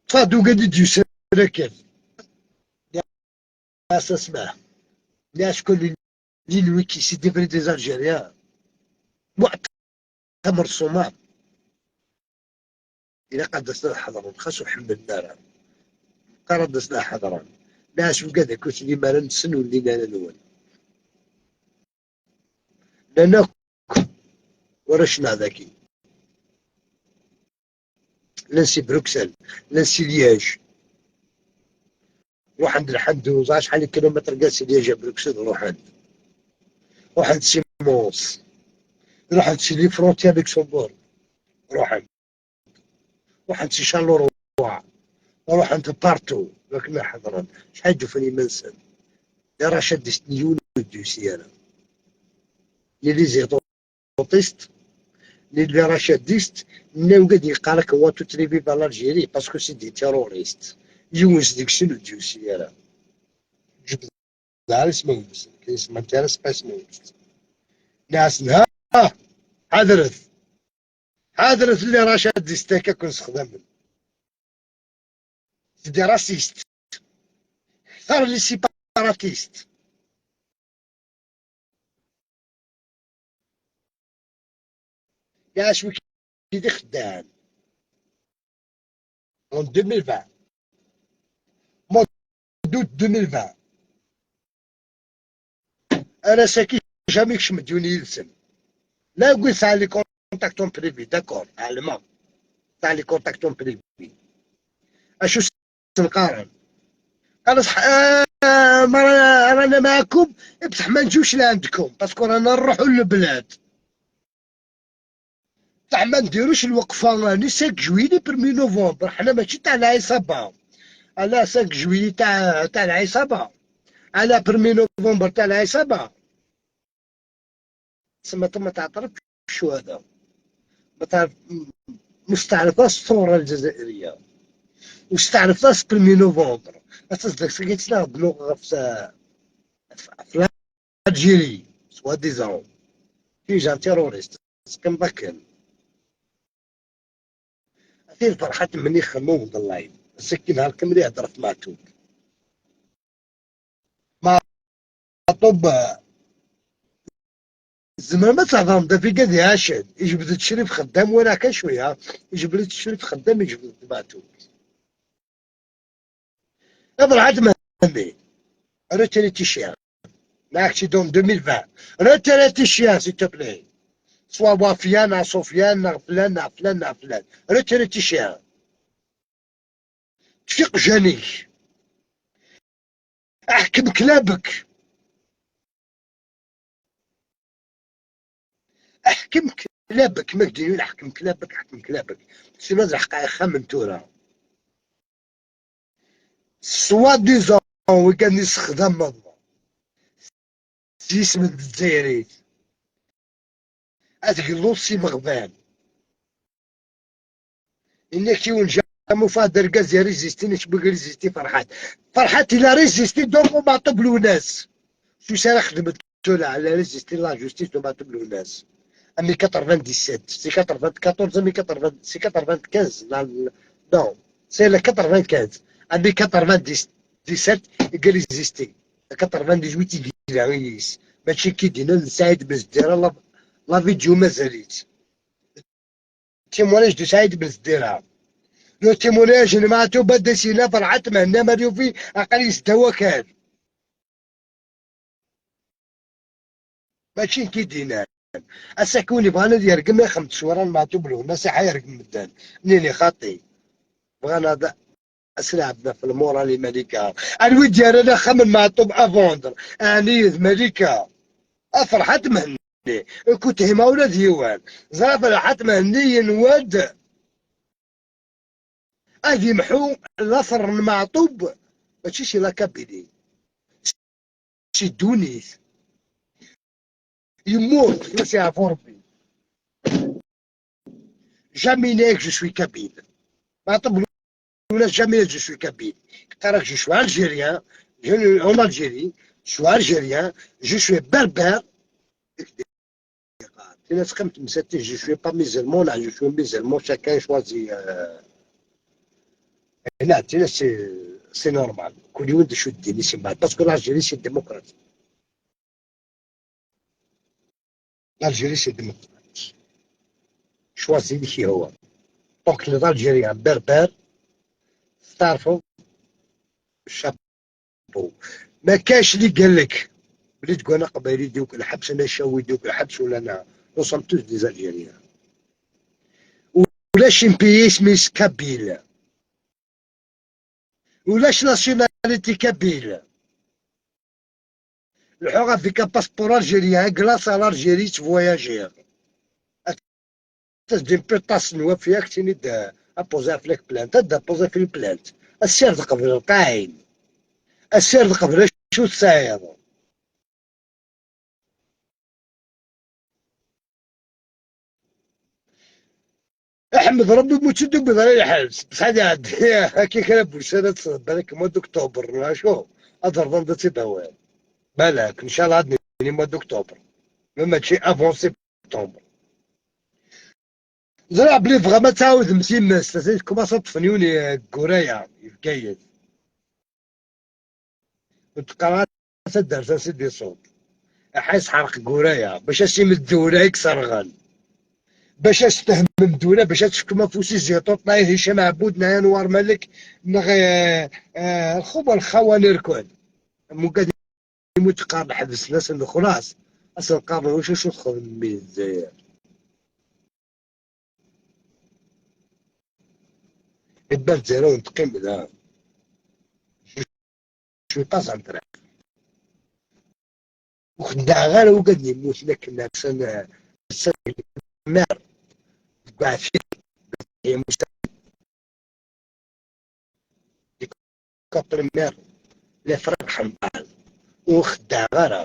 Ṭṭfeɣ-d ugad i d-yusan akken. Nniɣ-as asma. Nniɣ-as que les, les Lwiki, c'est des vrais des Algériens. Muɛtamer Sommam. Ilaq ad d-asen ad ḥeḍren, xas ur ḥemmlen ara. Meqqar ad d-asen ad ḥeḍren. Nniɣ-as ugad akk ur tellim ara nsen ur llin ara nwen. Llan akk warrac-nneɣ dagi. Llan si Bruxelles, llan si Liège. Ruḥen-d lḥend uẓar acḥal n kilomètres kan si Liège à Bruxelles, ruḥen-d. Ruḥen-d si Mons. Ruḥen-d si les frontières Luxembourg. Ruḥen. Ruḥen-d si Charleroi. Ruḥen-d partout. Akken ad ḥeḍren. Acḥal d-ufan iman-nsen. D rachadistes, yiwen ur d-yusi ara. Ni les attentistes, ni les rachadistes, nnan wigad yeqqar-ak, on va tout les viva l'Algérie, parce que c'est des terroristes. Yiwen seg-sen ur d-yusi ara. Jebdeɣ isem-nsen, isem-, isem-nsen. Nniɣ-asen, ha, ḥadret. Ḥadret les rachadistes akka ken-sexdamen. C'est des racistes. Kter les séparatistes. Iɛac wiki d ixeddaɛen. En deux mille vingt. Mois d'août deux mille vingt. Ar ass-agi jamais kcem-d yiwen yid-sen. La wid sɛan les contacts en privé, d'accord, ɛelmeɣ. Sɛan les contacts en privé. Acu sen-qqaren? قال صح، آه، ما رانا معاكم، بصح ما نجوش لعندكم، parce que رانا نروحوا للبلاد. بصح ما نديروش الوقفة ني cinq juillet premier novembre، حنا ماشي تاع العصابة. على cinq juillet تاع، تاع العصابة. على premier novembre تاع العصابة. تسمى ما تعترفش شو هذا. ما تعرف، مستعرفة الثورة الجزائرية. مستعرفة premier novembre. أتصدق سكيت لا بلوغ في، في l'Algérie، soi-disant. Déjà terroriste. كم بكن. أثير فرحات مني خمو والله. سكين هالكم اللي هضرت مع توك. معطوب. زعما ما تهضرم، دا في قاعد يعاشر. يجبد الشريف خدام ولا كان شوية. يجبد الشريف خدام، يجبد بعتو. ابرهات مهني. Retire tes chiens. معك شي دون deux mille vingt. Retire tes chiens, s'il te plaît. سوا وافيان، سفيان، فلان، فلان، فلان. Retire tes chiens. تفيق جانيك. احكم كلابك. احكم كلابك، ما قدير احكم كلابك، احكم كلابك. سي ما زحق خا من تورا. Soi-disant وكان يستخدم سي اسم الجزائري. اتقلو سي مغبان. إنك يونجا مفاد رقاز يا ريزيستي، نش بقى ريزيستي فرحات. فرحات إلا ريزيستي دومو معطوب لوناس. شو سارة خدمت تولا على ريزيستي لا جوستيس دو معطوب لوناس. أمي quatre-vingt-dix-sept، c'est quatre-vingt-quatorze، أمي quatre-vingts، c'est quatre-vingt-quinze، لا، لا. Non, c'est le quatre-vingt-quinze. أمي quatre-vingt-dix-sept، يقال ريزيستي. Quatre-vingt-dix-huit يقال ريس. ماشي كي دينا سعيد بن زديرة، لا، لا فيديو مازاليت. Témoignage de Saïd Ben Sdira. Le témoignage نماتو بدا سينا فرحات مهنا مريو في أقل يستوى كان. ماشي كي دينا. أساكوني بغانا ديال كما خمت شورا نماتو بلو ناس حيرك مدان. نيني خاطي. بغانا دا. أسرع بنا في المورال ملكة. الويد ديال أنا خمن معطوب أفوندر. أني ملكة. أفرحت مهني. كنت هما ولاد يوان. زرا فرحت مهني ينواد. أذي محو. الأثر المعطوب. ماشي شي لا كابيلي. شي دونيت. يموت. يا سي عفو ربي. Jamais نيك je suis kabyle. معطوب ولا jamais je suis kabyle. قالك je suis algérien, je, en Algérie, je suis algérien, je suis berbère. في ناس قمت مساتي je suis pas musulman, لا je suis musulman, chacun choisit. هنا تينا c'est normal. كل يوم شو الدين يسمى parce que l'Algérie c'est démocratique. L'Algérie c'est démocratique. Choisis كي هو. Donc les Algériens berbères تعرفوا chapeau. ما كاش اللي قال لك بلي تقول أنا قبايلي يديوك الحبس، أنا شاوي يديوك الحبس، ولا أنا. Nous sommes tous des Algériens. ولاش ام بي اس ميس كابيل. ولاش ناسيوناليتي كابيل. الحوغ افيك ان باسبور الجيريان، كلاص على الجيري تفواياجير. تسدي بيطاس نوا فيك تيني دا ابوزي فليك بلانت، دا ابوزي في البلانت. السير قبل القاعين. السير قبل شو تساير. احمد ربي متشدد بضل يحبس بصح هذه عاد. كي كان بوسادة تصدق بالك مو دكتوبر شو؟ اضرب ضد تبوان. بالك ان شاء الله عاد ني مو دكتوبر. ما ماشي افون سبتمبر. زرع بلي فغا ما تعاود مسيمس تزيد كوماسا تفنيوني كورايا. يفكايد. وتقرا تدرس سيدي صوت. احيس حرق كورايا باش اسيم الدولة يكسرغن. Bac ad s-tehmem ddula, bac ad tefkem afus i Ziṭuṭ, neɣ i Hicam Ɛebud, neɣ Anwar Malek, neɣ, eh, eh, lxuba lxawan irkul. Mugad imut qqaren ḥebsen-asen lexlaṣ, ad sen-qqaren ulac acu txedmem di Lezzayer. Iban Lezzayer ur teqqim da. Je suis pas en train. Ur xeddɛeɣ ara ugad n yemmuten akken rsan, rsan mer deg uɛfir, deg uɛfir, deg uprimaire, les frères Ḥemḍan. Ur xeddɛeɣ ara.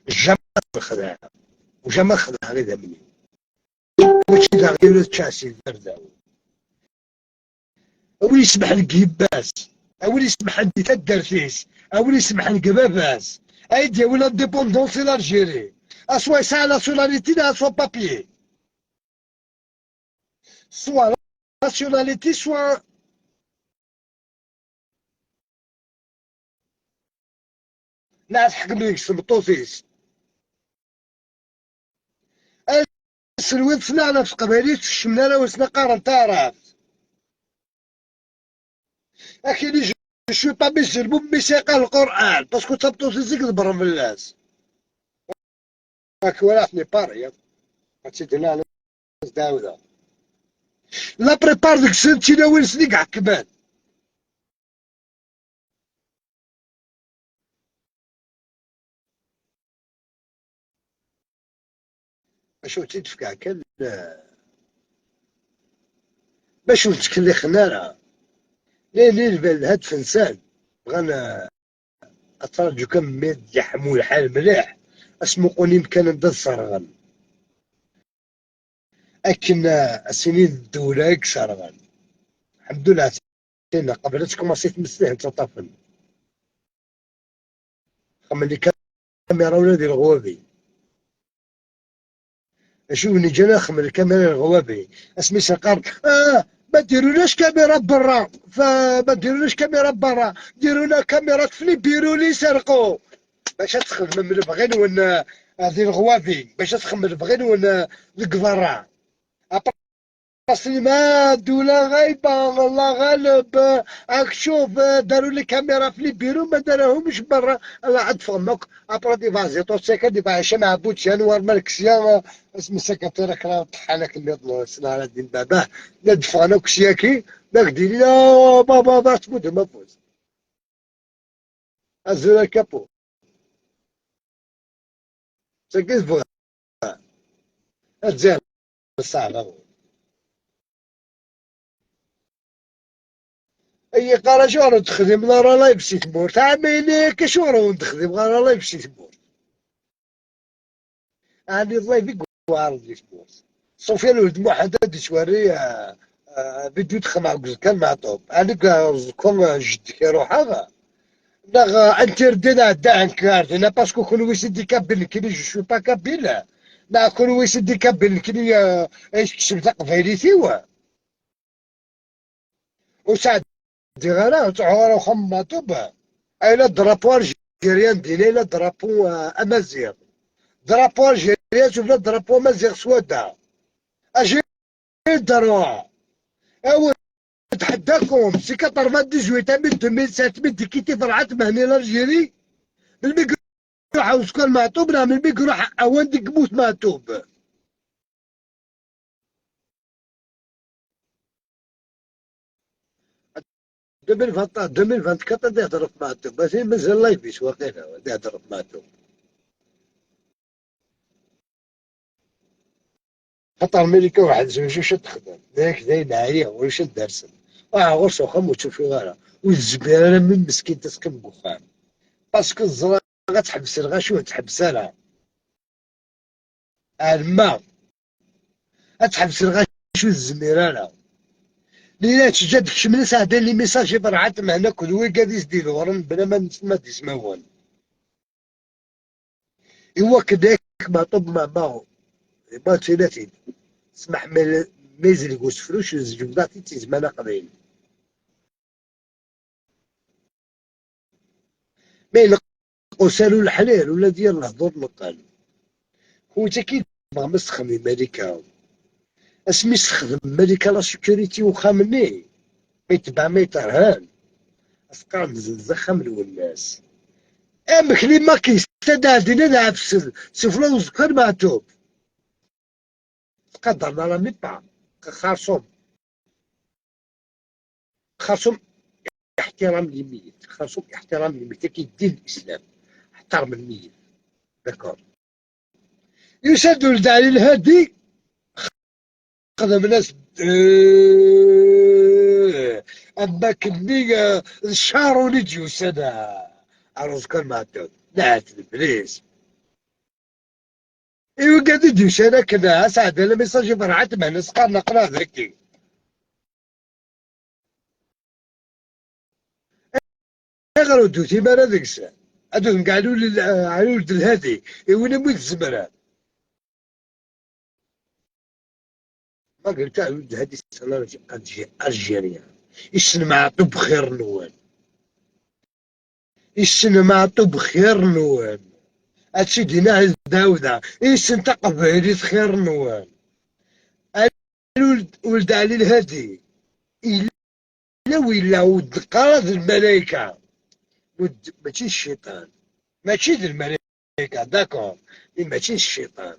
Jamais ad xedɛeɣ. Jamais ad xedɛeɣ idammen-iw. Mačči d aɣyul ad ččeɣ si tarda-w. A win isebḥen deg yemma-s, a win isebḥen di taddart-is, a win isebḥen deg baba-s, ay d-yawi l'indépendance i l'Algérie. Aswa yesɛa la nationalité neɣ aswa papier. Soit la nationalité, soit neɣ tḥekkem deg-s tmeṭṭut-is. Ass n win ttnaɣen ɣef teqbaylit, kecmen arraw-nsen qqaren taɛrabt. Akini, je, je suis pas musulman, mi s-yeqqar Lqur'an, parce que d tameṭṭut-is i iḍebbren fell-as. Ak wala tni pari, ad tt-id-nnan s Dawda. La plupart deg-sen d tilawin-nsen i iḥekmen. Acu tt-id-fkeɣ kan, eh, bac ur ttkellixen ara. Lili lbal lhadef-nsen. Bɣan, eh, ad traǧu kan mi d-yeḥmu lḥal mliḥ. Asmuqun imkan anda d-serɣen. Akken, eh, ad s-inin d ddewla i iserɣen. Lḥemdullah, tin qbel ad tkumaṣi tmesliḥ ttaṭṭafen. Xemmen lkamira ula di leɣwabi. Acu i wen-iǧǧan ad xemmen lkamira di leɣwabi? Asmi s-qqaren, ah, ma ddirun ulac kamira berra, fa, ma ddirun ulac kamira berra, ddirun kamira fli biruli serqu. Bac ad txedmem lebɣi-nwen, ah, di leɣwabi, bac ad txedmem lebɣi-nwen, ah, deg berra. Aṭas n ma ddula ɣayba, Allah ɣaleb, akcuf, daru lkamira f libiru, ma darahum c berra, Allah ad ffɣem akk, après di baziṭu, saka di baɛica mɛbud, jan war malk sya, asmi saka tira kra ṭḥan akken nniḍen, ur ssneɣ ara din babah, la d-ffɣen akk syaki, la k-d-inin, oh, baba, baba, tmuddem afus. Azul a Kapo. Sagi tebɣa ad tẓer ṣṣeɛba. Ay yeqqar acuɣer ur texdimeḍ ara live si tmurt? Ɛemmi-inek acuɣer ur d-xdimeɣ ara live si tmurt? Ɛni d live i yewɛer di tmurt? Sufyan Lhud Muḥend ad d-ittwerri, ah, ah, vidéo d-xedmeɣ deg uẓekka n Meɛṭub. Ɛni deg uẓekka n jeddi-k i ruḥeɣ? Neɣ, ah, interdit ad ɛeddaɣ nekk ar dinna parce que kunwi c'est des kabyles, nekkini je suis pas kabyle. Neɣ kunwi c'est des kabyles, nekkini, ah, ay tekseb taqbaylit-iw. Ur sɛeddiɣ ara, ur ttruḥuɣ ara uxxam n Meɛṭub. Ay la drapeau algérien dinna, ay la drapeau, ah, amaziɣ. Drapeau algérien, tufla drapeau amaziɣ s wadda. Acu i d-ruɣ? Awi-d ḥedd akum, si quatre-vingt-dix-huit à deux mille sept, mi d-ikkiti Ferḥat Mehni l'Algérie, melmi i iruḥ uẓekka n Meɛṭub, neɣ melmi i iruḥ awan deg yemmut Meɛṭub? Deux mille vingt, deux mille vingt-quatre ad ihder ɣef Meɛṭub, matin mazal live-is waqila, ad ihder ɣef Meɛṭub. Xaṭer Malika weḥd-s ulac acu ad texdem. D ayen ɛyiɣ, ulac ad d-rsen. Ruḥeɣ ɣur-s uxxam ur tt-ufiɣ ara. Ur tezmir ara mmi meskint ad teqqim deg uxxam. Parce que ẓriɣ ad teḥbes lɣaci ur teḥbes ara. Ɛelmeɣ. Ad teḥbes lɣaci ur tezmir ara. Lila teǧǧa-d kecmen ad sɛeddan les messages i Ferḥat Mehna akked wigad i s-d-idewren bla ma nesma d ismawen. Iwakken yak Meɛṭub Mama, ma tinatin, smaḥ mi, mi zelg usefruc, zelg bḍat-itt i zman aqdim. Ma ileq usaru leḥrir, ula d yir lehdur meqqen. Kunwi-tt-aki ma s-texdem Malika. Asmi s-texdem Malika la sécurité uxxam-nni, ma yetbeɛ ma yeṭerhan, as-qqaren zzenz axxam n Wennas. Amek li ma k-yestad ɛedin ad ɛefsen, sufla uẓekka n Meɛtub. Tqadren ara mipa, xerṣum. Xerṣum iḥtiram limiyet, xerṣum iḥtiram limiyet, akka i ddin Lislam, ḥtarem lmiyet. D'accord. Yusa-d Uled Ɛli Lhadi, xedmen-as, eh, am wakken-nni, eh, d Carun i d-yusan, eh, ar uẓekka n Meɛtub. Neɛt leblis. I wigad i d-yusan akken, a sɛeddan le message i Ferḥat Mhenni, s-qqaren aql-aɣ dagi. Ayɣer ur d-tutim ara deg-sen? Ad tutim deg Ɛli Ul-, Ɛli Uled Lhadi, i win umi tzemrem. Malgré tout, Ɛli Uled Lhadi, c'est un Algé-, Algé-, Algérien. Yessen Meɛtub xir-nwen. Yessen Meɛtub xir-nwen. Ad tt-id-iniɣ i Dawda. Yessen taqbaylit xir-nwen. Ɛli Ul-, Uled Ɛli Lhadi. Yella willa ur d-neqqar d lmalayka. Ur d-, mačči d cciṭan. Mačči d lmalayka, d'accord. Mais mačči d cciṭan.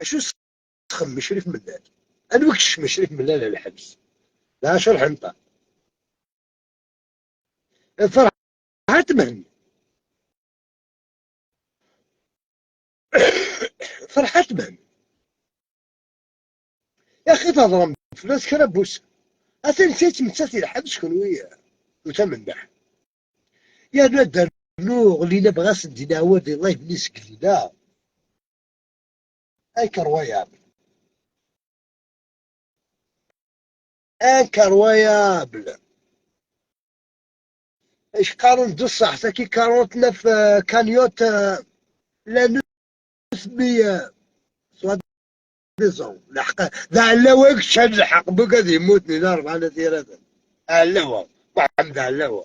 Acu s-, txemmem Crif Mellal? Anwa i ikecmen Crif Mellal ar lḥebs? D acu lḥenṭa? Ferḥat Mhenni. Ferḥat Mhenni. Yaxi thedrem fell-as kra n wussan. Atan yettmettat i lḥebs kenwi, eh, utam nneḥ. Yerna ad d-rnuɣ Lila, bɣiɣ ad sen-d-iniɣ awal di live-nni seg Lila. Incroyable. Incroyable. Acu qqaren d ṣṣeḥ, tagi quarante-neuf, euh, cagnottes, euh, la nuit, euh, soi-disant. Lḥeqq, d Ɛellawa i yeččan lḥeqq, bugad yemmuten ila rebɛa n at yiraten. Ɛellawa, Muḥemmed Ɛellawa.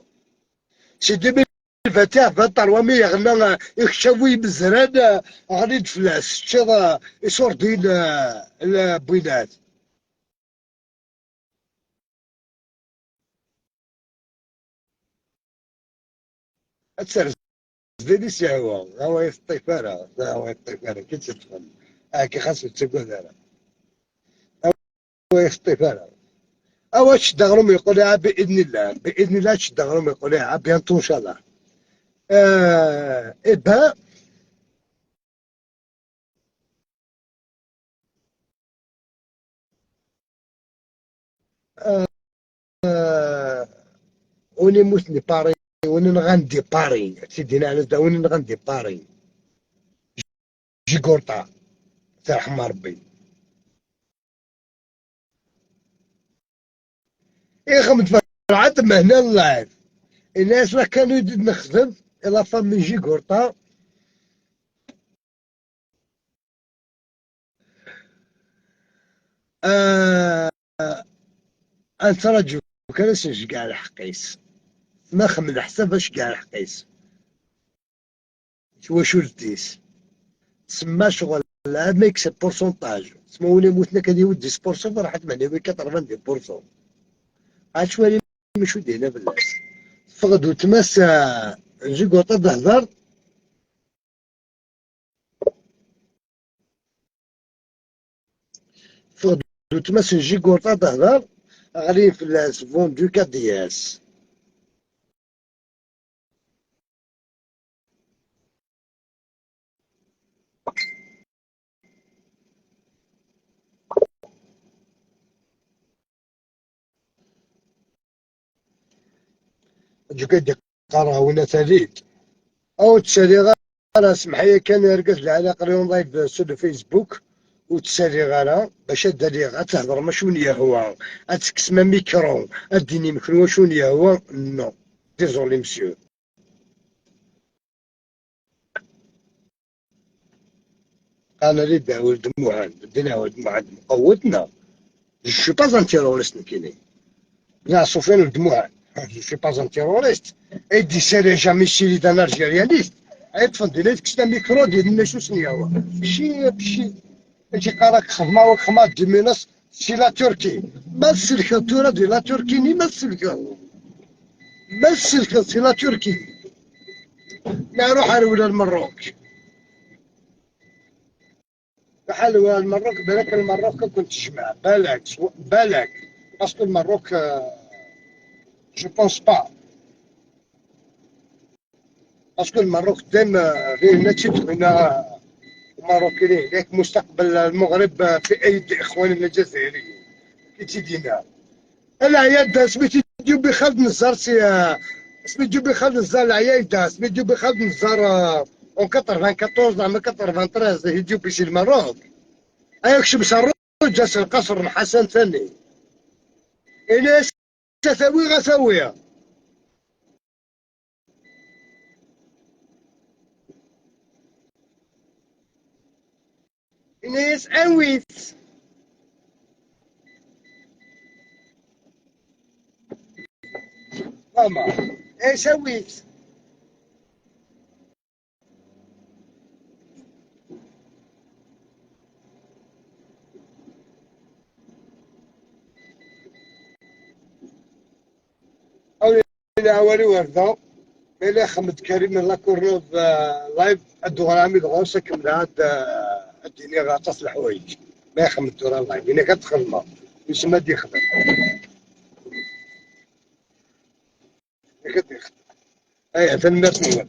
Si deux mille vingt et un, vingt-trois, mi yeɣna, euh, ikeččaw imezran, euh, ɣlin-d fell-as, teččiḍ, euh, iṣurdiyen, euh, n Bwinat. Ad terz deg-s yehwa, awa yeṭṭif ara, awa yeṭṭif ara, ki tt-yeṭṭfen. Aki xas ur ttagad ara. Awa yeṭṭif ara. Awa ad tceddeɣ rum yequl iha bi idnillah, bi idnillah ad tceddeɣ rum yequl iha, bientôt inchallah. Euh, eh ben, Euh, euh, win immuten di Paris, win nɣan di Paris, Sidi Nɛnas da, win nɣan di Paris. Jigurṭa, terḥem Rebbi. Ixem-d Ferɛat Mhenni live. Ini-as la canne i d-nexdem, i la famille Jigurṭa. Ah, ad nettṛaǧu kan ad s-nceggeɛ lḥeqq-is. Ma xemmed ḥsab ad nceggeɛ lḥeqq-is. Twacult-is. Tsemma ccɣel, ad ma yekseb pourcentage. Tma win yemmuten akka ad yawi dix pour cent, Ferḥat Mhenni yawi quatre-vingt-dix pour cent. Ad twalim acu d-yenna fell-as. Teffeɣ-d weltma-s, ah, Jigurṭa ad d-tehder. Teffeɣ-d weltma-s n Jigurṭa ad d-tehder, ɣlin fell-as, vendu K D S. Aǧǧuk ad d-qqareɣ win a tallit. Ur ttcaliɣ ara, semḥ-iyi kan, argaz lɛali, aql-i en live sur le Facebook, ur ttcaliɣ ara, bac ad d-aliɣ, ad thedrem acu wen-yehwa, ad tekksem amikru, ad d-tinim kenwi acu wen-yehwa, non. Désolé, monsieur. Qqaren-as Dawed Muḥend, Dawed Muḥend mqewwet, neɣ? Je suis pas un terroriste, nekkini. Neɣ Sufyan d Muḥend. Je suis pas un terroriste. Et di seri jamais siri d'un algérianiste. Ay ṭṭfen dinna, tekkes la micro, di dinna, su sen-yawa. Pchi, pchi. Eǧi qqar-ak xedma, wa xedma, diminas, si la Turquie. Ma tselkeḍ tura di la Turquie, ni ma tselkeḍ. Ma tselkeḍ si la Turquie. Naruḥ ar wula Lmerruk. Bḥal wa Lmerruk, balak Lmerruk ad kent-tejmeɛ, balak, s-, balak. Parce que Lmerruk, euh, je pense pas. Parce que Lmerruk dayem, euh, ɣir mačči d wina, euh, Lmerruk, yak mustaqbel Lmeɣrib, euh, في أيدي إخواننا الجزائريين. Ki tt-id-yenna. Leɛya-d, asmi t-id-yewwi Xaled Nezzar si, eh, asmi t-id-yewwi Xaled Nezzar, leɛya-d, asmi t-id-yewwi Xaled Nezzar, eh, en quatre-vingt-quatorze neɣ quatre-vingt-treize, i t-id-yewwi si Lmerruk. Ay akcem s Ṛṛuǧa s lqaṣer n Ḥasan Sani. Ini-as a t-awiɣ, a t-awiɣ. Ini-as awi-t. Mama, ini-as awi-t. Awal-iw ar da, ma yella ixemmem-d Karim Lakurnud, eh, live, ad d-uɣaleɣ ɛemmi d ɣur-s, ad kemmleɣ ad, eh, ad d-iniɣ aṭas n leḥwayeǧ. Ma ixemmem-d tura live, ini-ak ad t-xedmeɣ. Wissen ma ad d-yexdem. Ini-ak ad d-yexdem. Aya, tanemmirt-nwen.